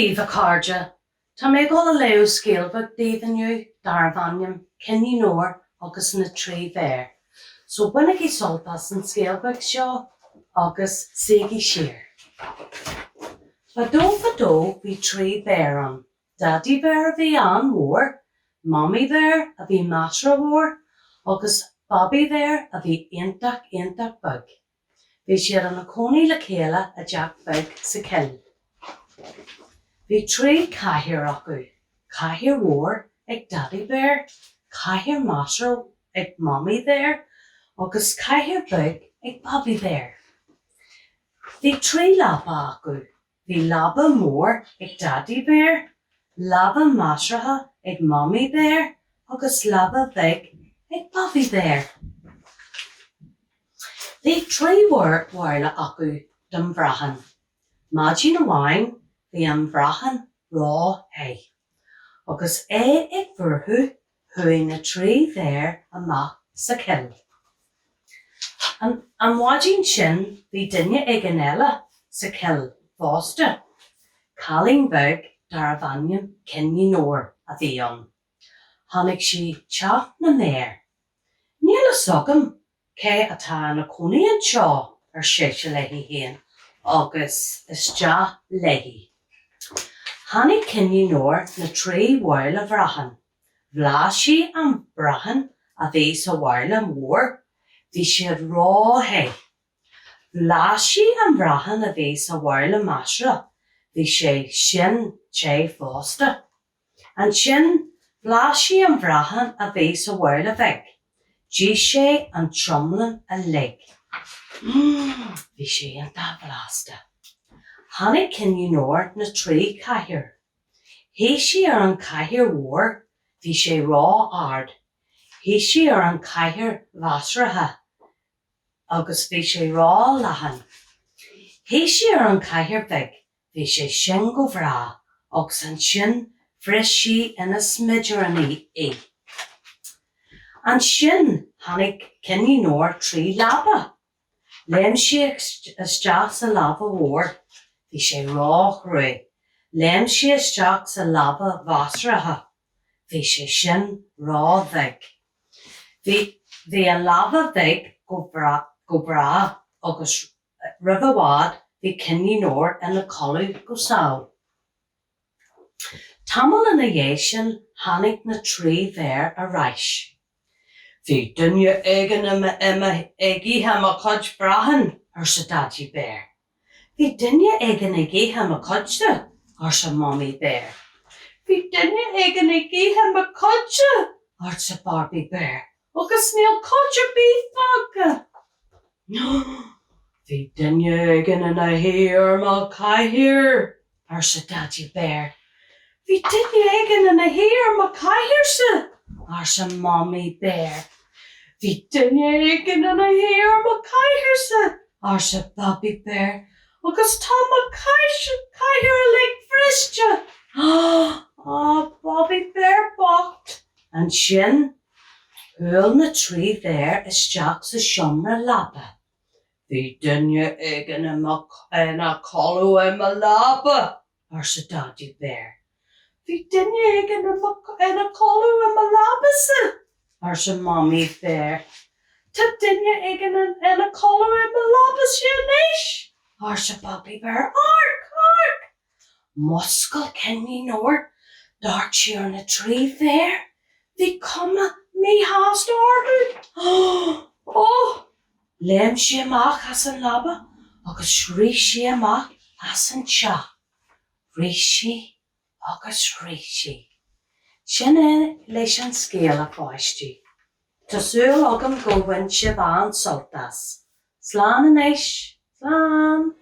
daoibh, a chairde! Tá mé ag dul a léamh scéal beag daoibh inniu darbh ainm Coinín Óir agus na Trí Bhéar. So bainigí sult as an scéal beag seo agus suígí siar. Fadó fadó bhí trí bhéar ann, Daidí Béar a bhí an-mhór, Mamaí Béar a bhí measartha mhór agus Babaí Béar a bhí iontach iontach beag. Bhí siad ina cónaí le chéile i dteach beag sa chill. Bhí trí chathaoir acu, cathaoir mhór ag Daidí Béar, cathaoir measartha ag Mamaí Béar agus cathaoir bheag ag Babaí Béar. Bhí trí leaba acu, bhí leaba mhór ag Daidí Béar, leaba measartha ag Mamaí Béar agus leaba bheag ag Babaí Béar. Bhí trí bhabhla acu den bhrachán. Maidin amháin bhí an brachán ró-the. Agus é ag fuarú chuaigh na trí bhéar amach sa chill. An mhaidin sin bhí duine éigin eile sa chill fosta. Cailín beag darbh ainm Coinín Óir a bhí ann. Chonaic sí teach na mbéar. Níl fhios agam cé atá ina cónaí anseo, ar sise léi féin agus isteach léi. Chonaic Coinín Óir na trí bhabhla bhracháin. Bhlais sí an brachán a bhí sa bhabhla mór, bhí siad ró-the. Bhlais sí an brachán a bhí sa bhabhla measartha, bhí sé sin te fosta. Ansin, bhlais sí an brachán a bhí sa bhabhla bheag. D'ith sé an t-iomlán uilig. Mmm, bhí sé iontach blasta. Chonaic Coinín Óir na trí chathaoir. Shuigh sí ar an chathaoir mhór, bhí sé ró-ard. Shuigh sí ar an chathaoir mheasartha agus bhí sé ró-leathan. Shuigh sí ar an chathaoir bheag Bhí sé sin go bhreá agus ansin bhris sí ina smidiríní í. Ansin chonaic Coinín Óir trí leaba. Léim sí isteach sa leaba mhór. Bhí sé ró-chruaidh. Léim sí isteach sa leaba mheasartha. Bhí sé sin ró-bheag. Bhí bhí an leaba bheag go go breá agus Roimh i bhfad bhí Coinín Óir ina chodladh go sámh. Tamall ina dhiaidh sin tháinig na trí bhéar ar ais. Bhí duine éigin ag ithe mo chuid brachán, arsa Daidí Béar. Bhí duine éigin ag ithe mo chuidse, arsa Mamaí Béar. Bhí duine éigin ag ithe mo chuidse, arsa Babaí Béar, agus níl cuid ar bith fágtha. Bhí duine éigin ina shuí ar mo chathaoir, arsa Daidí Béar. Bhí duine éigin ina shuí ar mo chathaoirse, arsa Mamaí Béar. Bhí duine éigin ina shuí ar mo chathaoirse, arsa Babaí Béar, agus tá mo chathaoir uilig briste! Á, Babaí Béar bocht! Ansin Shiúil na trí bhéar isteach sa seomra leapa. Bhí duine éigin ina chodladh i mo leaba, arsa Daidí Béar. Bhí duine éigin ina chodladh i mo leabasa, arsa Mamaí Béar. Tá duine éigin ina chodladh i mo leabasa anois, arsa Babaí Béar. Amharc! Amharc! Mhúscail Coinín Óir, d'amharc sí ar na trí bhéar. Bhí cuma míshásta orthu. Ó! Léim sí amach as an leaba agus rith sí amach as an teach. Rith sí agus rith sí. Sin é leis an scéal, a pháistí. Tá súil agam gur bhain sibh an-sult as. Slán anois! Slán!